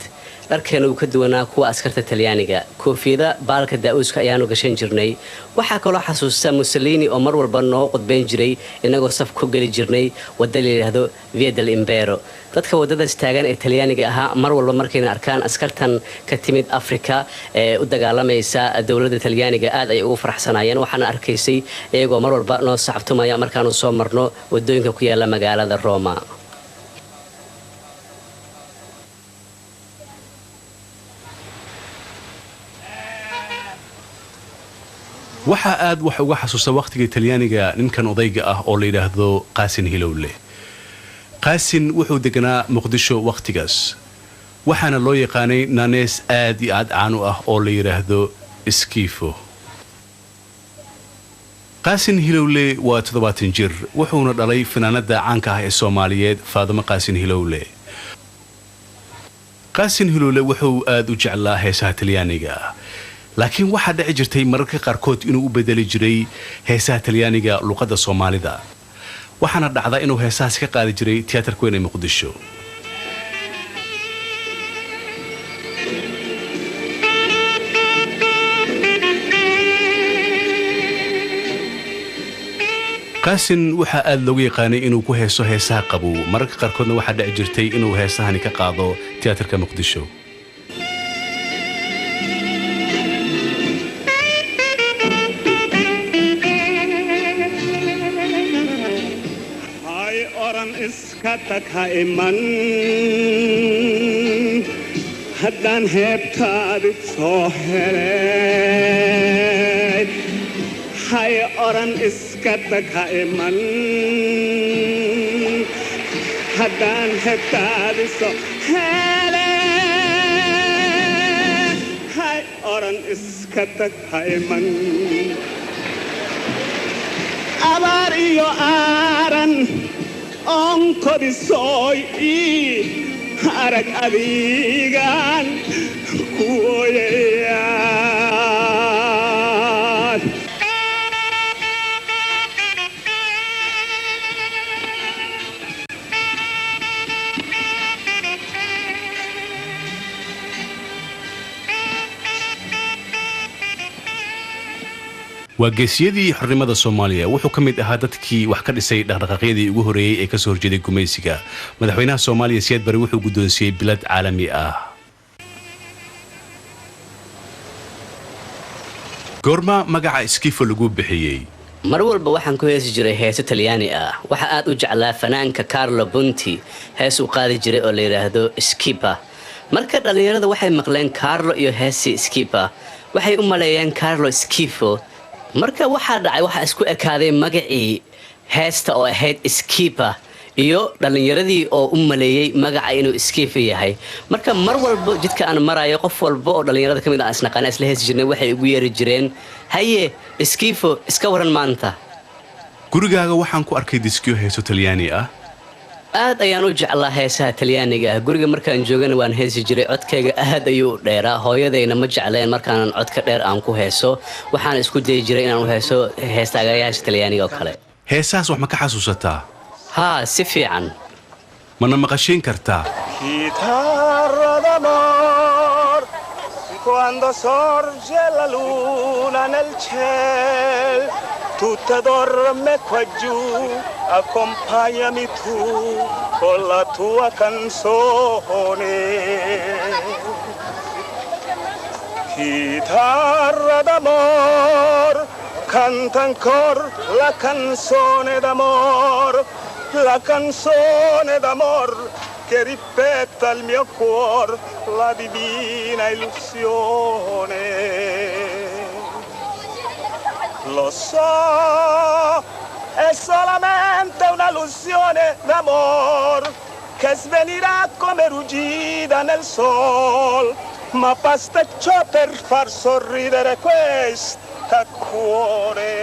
Dharkeena uu ka duwanaa kuwa askarta Talyaaniga, koofiyada baalka daa-uuska ayaanu gashan jirnay. Waxaa kaloo xasuusta Mussolini oo mar walba noo qudbayn jiray inagoo saf ku geli jirnay wadda la yidhaahdo Via del Imbero. Dadka waddadaas taagan ee Talyaaniga ahaa mar walba markayna arkaan askartan ka timid Afrika ee u dagaalamaysa dowladda Talyaaniga aad ay ugu faraxsanaayeen. Waxaana arkaysay iyagoo mar walba noo sacabtumaya markaanu soo marno waddooyinka ku yaala magaalada Roma. Waxaa aad wax uga xasuusta wakhtiga Talyaaniga ninkan odayga ah oo la yidhaahdo Qaasin Hilowle. Qaasin wuxuu deganaa Muqdisho wakhtigaas, waxaana loo yaqaanay naanees aad iyo aad caan u ah oo la yidhaahdo Skiifo. Qaasin Hilowle waa 70 jir, wuxuuna dhalay fanaanada caanka ah ee Soomaaliyeed Faadimo Qaasin Hilowle. Qaasin Hilowle wuxuu aad u jeclaa heesaha Talyaaniga, laakiin waxaa dhici jirtay mararka qaarkood inuu u bedeli jiray heesaha Talyaaniga luqadda Soomaalida. Waxaana dhacda inuu heesahaas ka qaadi jiray tiyaatarka weyn ee Muqdisho. Qaasin waxaa aad loogu yaqaanay inuu ku heeso heesaha qabow. Mararka qaarkoodna waxaa dhici jirtay inuu heesahani ka qaado tiyaatarka Muqdisho. Hay oran iska tag, ha iman, haddaan heebtaadi soo helay. Hay oran iska tag, ha iman, haddaan heebtaadi soo helay. Hay oran iska tag, ha iman. Abaar iyo aaran onkodisoy ii arag adigaan kuwoyayaan. Waa geesiyadii xornimada Soomaaliya. Wuxuu ka mid ahaa dadkii wax ka dhisay dhaqdhaqaaqyadii ugu horreeyey ee kasoo horjeeday gumaysiga. Madaxweynaha Soomaaliya Siyaad Barre wuxuu guddoonsiiyey bilad caalami ah. Goorma magaca Skifo lagu bixiyey? Mar walba waxaan ku heesi jiray heeso Talyaani ah. Waxa aad u jeclaa fanaanka Carlo Bunti hees uu qaadi jiray oo la yidhaahdo Skipa. Marka dhallinyarada waxay maqleen Carlo iyo heesi Skipa, waxay u maleeyeen Carlo Skifo. Marka waxaa dhacay, waxaa isku ekaaday magacii heesta oo ahayd Skipa iyo dhallinyaradii oo u maleeyey magaca inuu Skifo yahay. Marka mar walba jidka aan marayo, qof walba oo dhallinyarada ka mid ah isnaqaana isla heesi jirnay waxay ugu yeeri jireen, "Haye Skifo, iska waran maanta?" Gurigaaga waxaan ku arkay diskiyo heeso Talyaani ah. Aad ayaan u jeclaa heesaha Talyaaniga ah. Guriga markaan joogana waan heesi jiray. Codkayga aad ayuu u dheeraa. Hooyadayna ma jecleen markaanan codka dheer aan ku heeso. Waxaan isku dayi jiray inaan u heeso heestaagayaasha Talyaaniga oo kale. Heesahaas wax ma ka xasuusataa? Haa, si fiican. Mana maqashiin kartaa? Chitarra d'amor, quando sorge la luna nel ciel, tutta dorme qua giù, accompagnami tu con la tua canzone. Chitarra d'amor, canta ancora la canzone d'amor, la canzone d'amor che ripeta al mio cuor la divina illusione. Lo so, è solamente un'illusione d'amor che svenirà come ruggida nel sol, ma basta ciò per far sorridere questa cuore.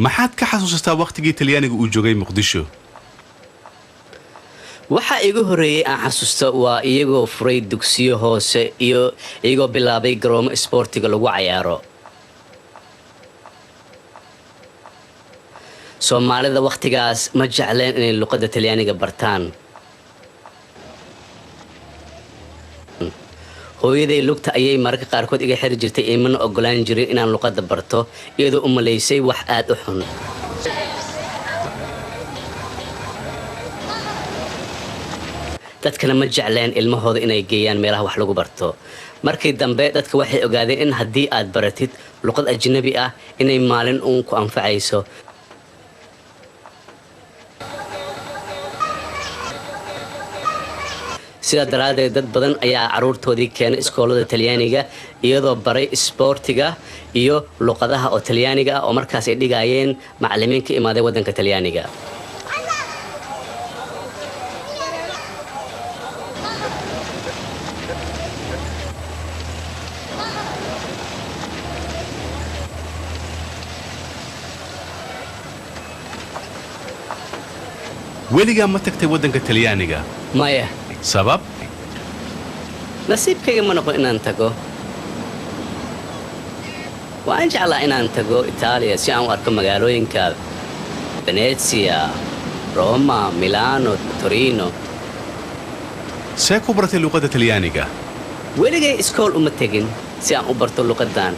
Maxaad ka xasuusataa wakhtigii Talyaaniga uu joogay Muqdisho? Waxa igu horreeyey aan xasuusto waa iyagoo furay dugsiyo hoose iyo iyagoo bilaabay garoomo isboortiga lagu cayaaro. Soomaalida wakhtigaas ma jecleen inay luqadda Talyaaniga bartaan. Hooyaday lugta ayay mararka qaarkood iga xiri jirtay, imana ogolaan jirin inaan luqadda barto, iyadoo u malaysay wax aad u xun. Dadkana ma jecleen ilmahooda inay geeyaan meelaha wax lagu barto. Markii dambe dadka waxay ogaadeen in haddii aad baratid luqad ajnabi ah inay maalin uun ku anfacayso. Sidaa daraaddeed dad badan ayaa carruurtoodii keenay iskoolada Talyaaniga, iyadoo baray isboortiga iyo luqadaha oo Talyaaniga ah oo markaas ay dhigaayeen macallimiin ka imaaday waddanka Talyaaniga. Weligaa ma tagtay waddanka Talyaaniga? Maya. Sabab? Nasiibkayga ma noqon inaan tago. Waan jeclaa inaan tago Itaaliya si aan u arko magaalooyinka Venezia, Roma, Milano, Torino. See ku baratay luqadda Talyaaniga? Weligay iskool uma tegin si aan u barto luqaddan.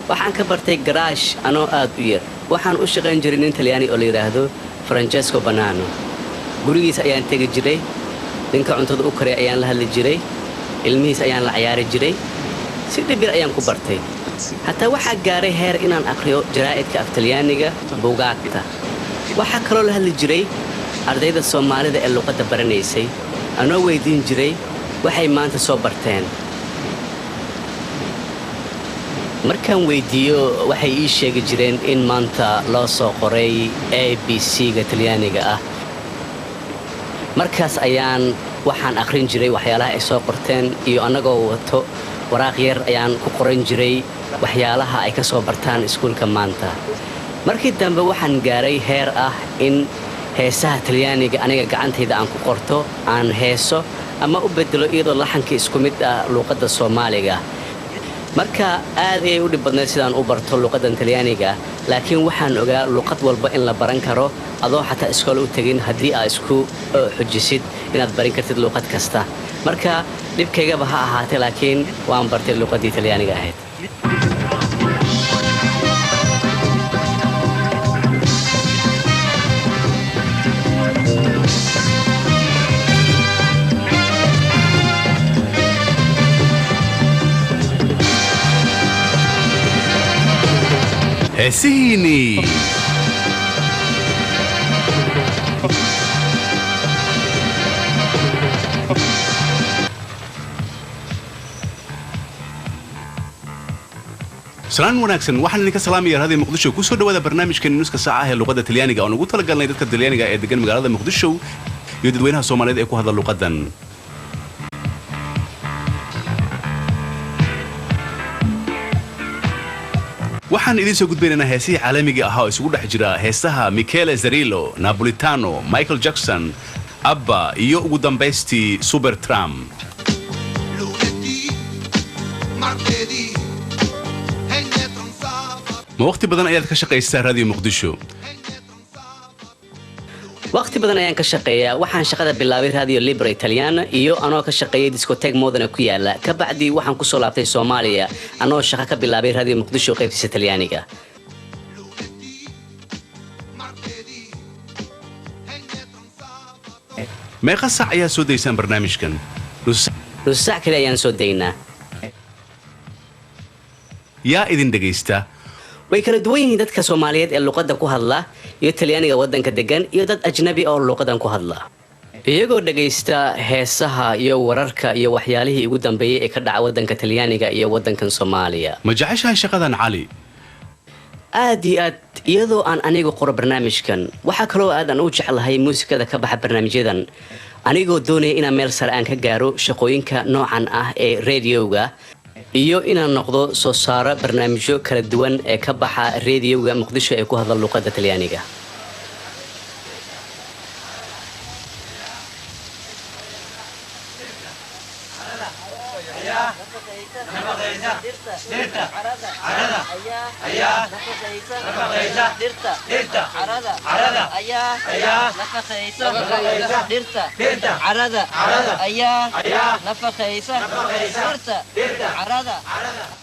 Waxaan ka bartay garaash anoo aad u yar. Waxaan u shaqayn jiray nin Talyaani oo la yidhaahdo Francesco Banano. Gurigiis ayaan tegi jiray, ninka cuntada u karay ayaan la hadli jiray, ilmihiis ayaan la cayaari jiray. Si dhib yar ayaan ku bartay. Hataa waxaa gaaray heer inaan aqriyo jaraa'idka af Talyaaniga, buugaagta. Waxaa kaloo la hadli jiray ardayda Soomaalida ee luqadda baranaysay, anoo weydiin jiray waxay maanta soo barteen. Markaan weydiiyo waxay ii sheegi jireen in maanta loo soo qoray A B C-ga Talyaaniga ah. Markaas ayaan waxaan akhrin jiray waxyaalaha ay soo qorteen, iyo annagoo wato waraaq yar ayaan ku qoran jiray waxyaalaha ay ka soo bartaan iskuulka maanta. Markii dambe waxaan gaaray heer ah in heesaha Talyaaniga aniga gacantayda aan ku qorto, aan heeso ama u beddelo iyadoo laxankii isku mid ah luuqadda Soomaaliga. Marka aad ayay u dhib badnayd sidaan u barto luuqaddan Talyaaniga, laakiin waxaan ogaa luuqad walba in la baran karo adoo xataa iskool u tegin, haddii aad isku xujisid inaad barin kartid luuqad kasta. Marka dhibkaygaba ha ahaatee, laakiin waan bartay luuqaddii Talyaaniga ahayd. Heesihiinnii. Salaan wanaagsan, waxaan idinka salaamaya Raadiyo Muqdisho. Kusoo dhawaada barnaamijkeena nuska saaca ah ee luqadda Talyaaniga oon ugu talagalnay dadka Talyaaniga ee degan magaalada Muqdisho iyo dadweynaha Soomaaliyeed ee ku hadla luqaddan. Waxaan idiin soo gudbaynaynaa heesihii caalamiga ahaa oo isugu dhex jira heesaha Michele Zarillo, Napolitano, Michael Jackson, ABBA iyo ugu dambaystii Supertramp. Martedì e indietro un sabato. Ma waqti badan ayaad ka shaqaysaa Raadiyo Muqdisho? Waqti badan ayaan ka shaqeeyaa. Waxaan shaqada bilaabay Radio Libero Italiano iyo anoo ka shaqeeyay discotek Modena ku yaala. Ka bacdi waxaan kusoo laabtay Soomaaliya anoo shaqo ka bilaabay Radio Muqdisho qaybtiisa Talyaaniga. Meeqa saac ayaa soo daysaan barnaamijkan? Nus saac kale ayaan soo daynaa. Yaa idin dhegaysta? Way kala duwan yihiin, dadka Soomaaliyeed ee luqadda ku hadla iyo Talyaaniga waddanka degan iyo dad ajnabi oo luqadan ku hadla, iyagoo dhegaysta heesaha iyo wararka iyo waxyaalihii ugu dambeeyey ee ka dhaca waddanka Talyaaniga iyo waddankan Soomaaliya. Ma jeceshahay shaqadan, Cali? Aad iyo aad, iyadoo aan anigu qoro barnaamijkan, waxaa kaloo aad aan u jeclahay muusikada ka baxa barnaamijyadan, anigoo doonaya inaan meel sare aan ka gaaro shaqooyinka noocan ah ee radioga iyo inaan noqdo soo saaro barnaamijyo kala duwan ee ka baxa radioga Muqdisho ee ku hadla luqadda Talyaaniga.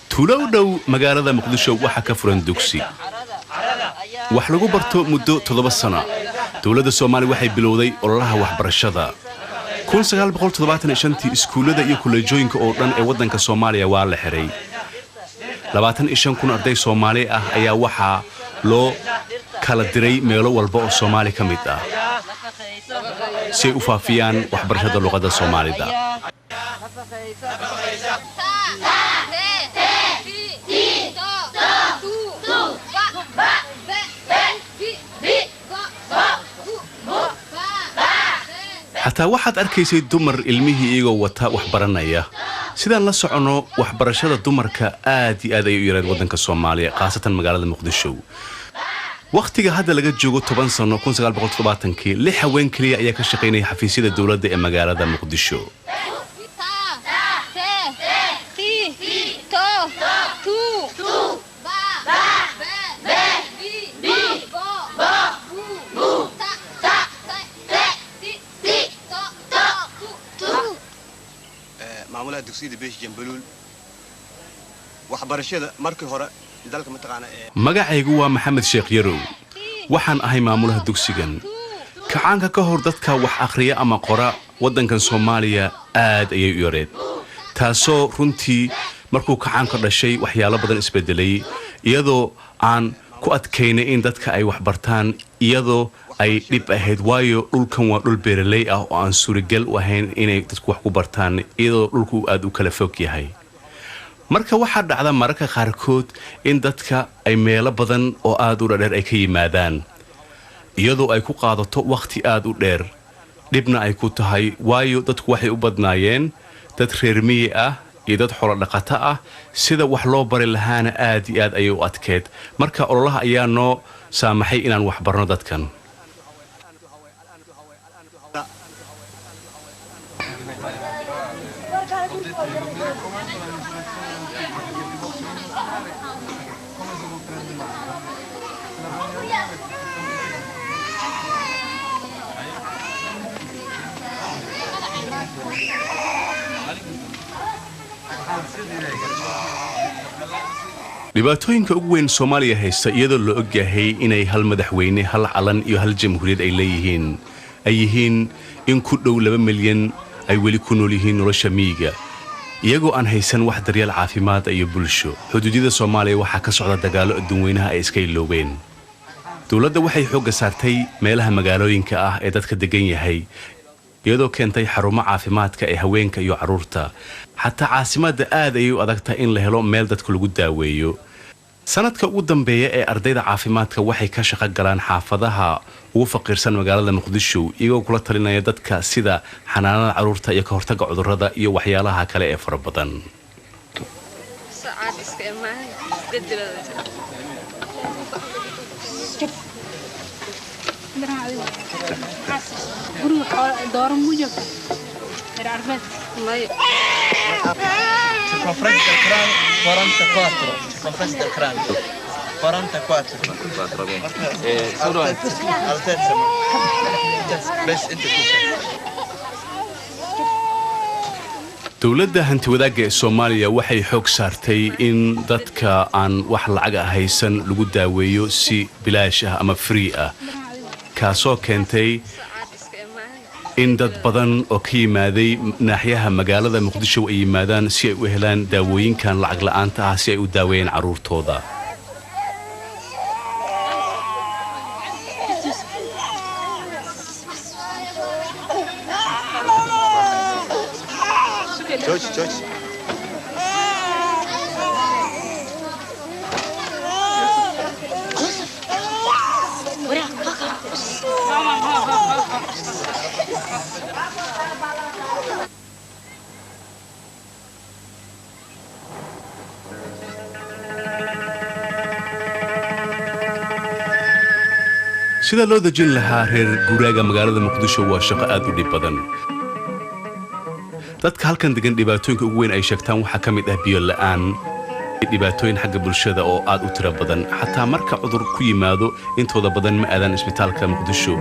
Tuulo u dhow magaalada Muqdisho waxaa ka furan dugsi wax lagu barto muddo 7 sano. Dowladda Soomaaliya waxay bilowday ololaha waxbarashada. Tii iskuullada iyo kolleejooyinka oo dhan ee waddanka Soomaaliya waa la xiray. 25,000 arday Soomaali ah ayaa waxaa loo kala diray meelo walba oo Soomaali ka mid ah si ay u faafiyaan waxbarashada luqadda Soomaalida. Xataa waxaad arkaysay dumar ilmihii iyagoo wata wax baranaya. Sidaan la soconno, waxbarashada dumarka aad iyo aad ayay u yareed waddanka Soomaaliya, khaasatan magaalada Muqdisho. Wakhtiga hadda laga joogo 10 sano, kii, lix haween keliya ayaa ka shaqaynaya xafiisyada dowladda ee magaalada Muqdisho. Te, ti, to, tu, ba, be, bi, bo, bu, ta, ta, te, ti, ti, to, to, tu, tu. Maamulaha dugsiyada Beesha Jambaluul, waxbarashada markii hore dalka mataqaana ee Magacaygu waa Maxamed Sheekh Yarow, waxaan ahay maamulaha dugsigan. Kacaanka ka hor, dadka wax akhriya ama qora waddankan Soomaaliya aad ayay u yareed, taasoo runtii markuu kacaanka dhashay waxyaalo badan isbedelay, iyadoo aan ku adkaynay in dadka ay wax bartaan, iyadoo ay dhib ahayd, waayo dhulkan waa dhul beeraley ah oo aan suuragal u ahayn inay dadku wax ku bartaan, iyadoo dhulku aad u kala fog yahay. Marka waxaa dhacda mararka qaarkood in dadka ay meelo badan oo aad u dhadheer ay ka yimaadaan, iyadoo ay ku qaadato wakhti aad u dheer, dhibna ay ku tahay, waayo dadku waxay u badnaayeen dad reer miyi ah iyo dad xoolo dhaqato ah. Sida wax loo bari lahaana aad iyo aad ayay u adkeed. Marka ololaha ayaa noo saamaxay inaan wax barno dadkan. Dhibaatooyinka ugu weyn Soomaaliya haysta, iyadoo la ogyahay inay hal madaxweyne, hal calan iyo hal jamhuuriyad ay leeyihiin, ay yihiin in ku dhow 2 milyan ay weli ku nool yihiin nolosha miyiga. Iyagoo aan haysan wax daryeel caafimaad iyo bulsho. Xuduudyada Soomaaliya waxaa ka socda dagaallo adduunweynaha ay iska iloobeen. Dowladda waxay xoogga saartay meelaha magaalooyinka ah ee dadka degan yahay, iyadoo keentay xarumo caafimaadka ee haweenka iyo carruurta. Xataa caasimadda aad ayay u adag tahay in la helo meel dadka lagu daaweeyo. Sanadka ugu dambeeya ee ardayda caafimaadka waxay ka shaqo galaan xaafadaha ugu faqiirsan magaalada Muqdisho, iyagoo kula talinaya dadka sida xanaanada carruurta iyo ka hortagga cudurrada iyo waxyaalaha kale ee fara badan. Saacad iska imaan 8 bilood. Guriga xoola dooro muu joogta reer Carbeed? Maya. Circonferenza del cranio 44. Circonferenza del cranio 44. Altezza, altezza, altezza. بس انت Dowladda hantiwadaagga ee Soomaaliya waxay xoog saartay in dadka aan wax lacag ah haysan lagu daaweeyo si bilaash ah ama free ah, kaasoo keentay in dad badan oo ka yimaaday naaxyaha magaalada Muqdisho ay yimaadaan si ay u helaan daawooyinkan lacag la'aanta ah, si ay u daaweeyaan carruurtooda. Jooji, jooji. Sida loo dejin lahaa reer guuraaga magaalada Muqdisho waa shaqo aad u dhib badan. Dadka halkan degan dhibaatooyinka ugu weyn ay sheegtaan waxaa ka mid ah biyo la'aan, dhibaatooyin xagga bulshada oo aad u tiro badan. Xataa marka cudur ku yimaado, intooda badan ma aadaan isbitaalka Muqdisho.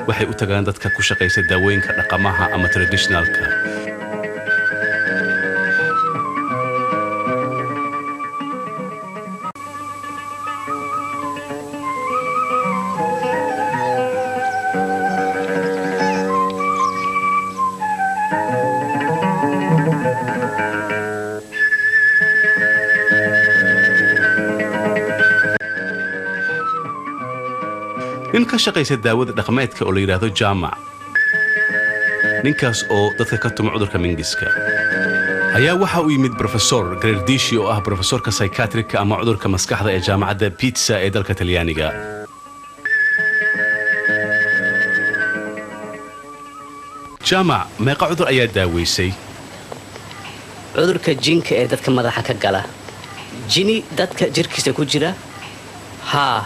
Waxay u tagaan dadka ku shaqaysta daawooyinka dhaqamaha ama traditionalka. Nin ka shaqaysa daawada dhaqameedka oo la yidhaahdo Jaamac, ninkaas oo dadka ka tuma cudurka mingiska, ayaa waxa uu yimid Brofesor Grerdishi oo ah brofesorka psychiatrika ama cudurka maskaxda ee jaamacadda Pisa ee dalka Talyaaniga. Jaamac, meeqa cudur ayaa daaweysay? Cudurka jinka ee dadka madaxa ka gala, jini dadka jirkiisa ku jira, haa.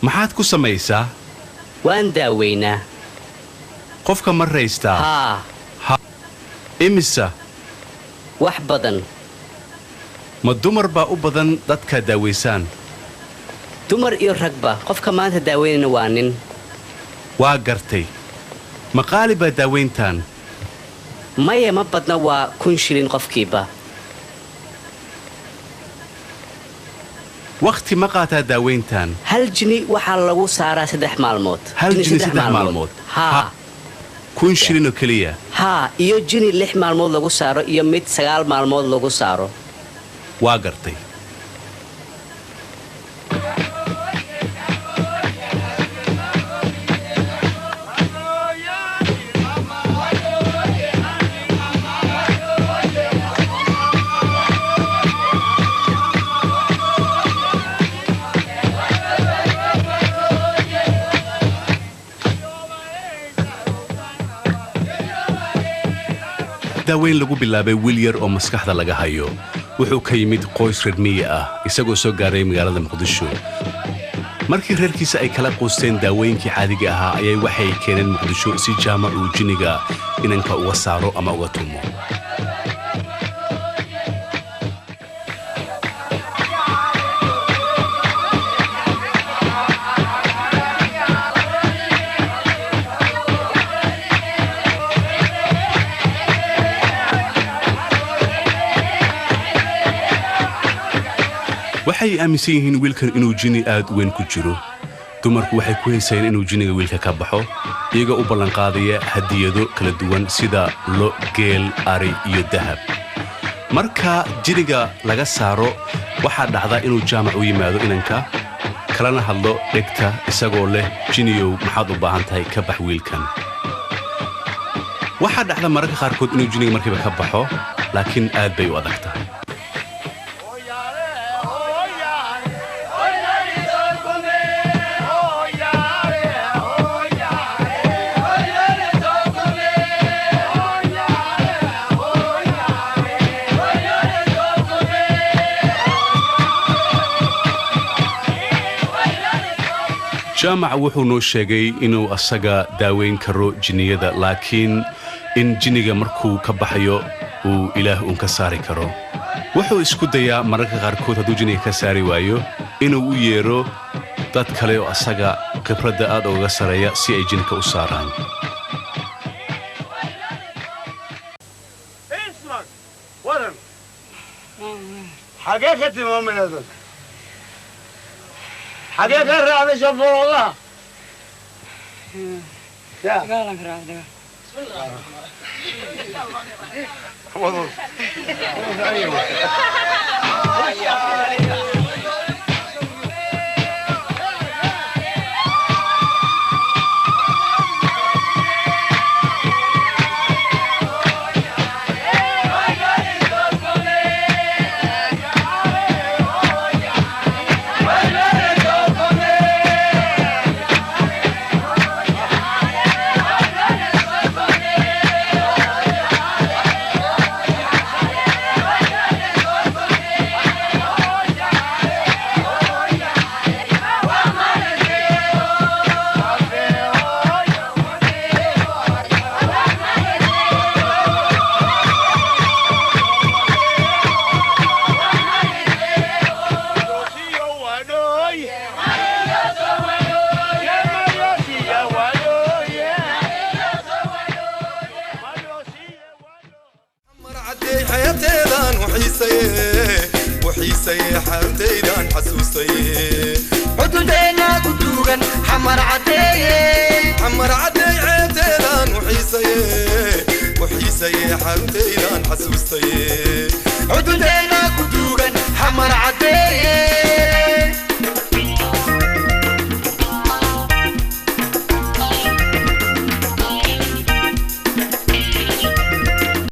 Maxaad ku samaysaa? Waan daaweynaa. Qofka ma raystaa? Haa. Ha, imisa? Wax badan. Ma dumar baa u badan dadkaa daawaysaan? Dumar iyo ragba. Qofka maanta daaweynayna waa nin. Waa gartay. Ma qaali baa daawayntan? Maya, ma badna, waa 1000 shilin qofkiiba. Wakhti ma qaataa daawayntan? Hal jini waxaa lagu saaraa 3 maalmood. Hal jini 3 maalmood? Haa. 1000 shilin oo keliya? Haa, iyo jini 6 maalmood lagu saaro iyo mid 9 maalmood lagu saaro. Waa gartay. Daaweyn lagu bilaabay wiil yar oo maskaxda laga hayo wuxuu ka yimid qoys reer miyi ah, isagoo soo gaaray magaalada Muqdisho. Markii reerkiisa ay kala quusteen daawooyinkii caadiga ahaa, ayay waxay keeneen Muqdisho si Jaamac uu jiniga inanka uga saaro ama uga tumo. Waxay aaminsan yihiin wiilkan inuu jini aad u weyn ku jiro. Dumarku waxay ku heysayeen inuu jinniga wiilka ka baxo, iyagoo u ballanqaadaya hadiyado kala duwan sida lo, geel, ari iyo dahab. Marka jinniga laga saaro, waxaa dhacda inuu Jaamac u yimaado inanka, kalana hadlo dhegta, isagoo leh: "Jiniyow, maxaad u baahan tahay? Ka bax wiilkan." Waxaa dhacda mararka qaarkood inuu jinniga markiiba ka baxo, laakiin aad bay u adag tahay. Jaamac wuxuu noo sheegay inuu asaga daaweyn karo jinniyada, laakiin in jinniga markuu ka baxayo uu Ilaah uun ka saari karo. Wuxuu isku dayaa mararka qaarkood, hadduu jinniga ka saari waayo, inuu u yeero dad kale oo asaga khibradda aad ugaga sareeya si ay jinka u saaraan. Ismak, waran xagee ka tilmaamayna? Xagee ka raacday shafooladaha? Dagaalan ka raacay, dagaal. Xayateedaan uxiisaye, uxiisaye, xaruntaydaan xasuustaye. Xuduudeenna ku duugan Xamar Cadeeye. Xamar Cadeey, ceebteedaan uxiisaye, uxiisaye, xaruntaydaan xasuustaye. Xuduudeenna.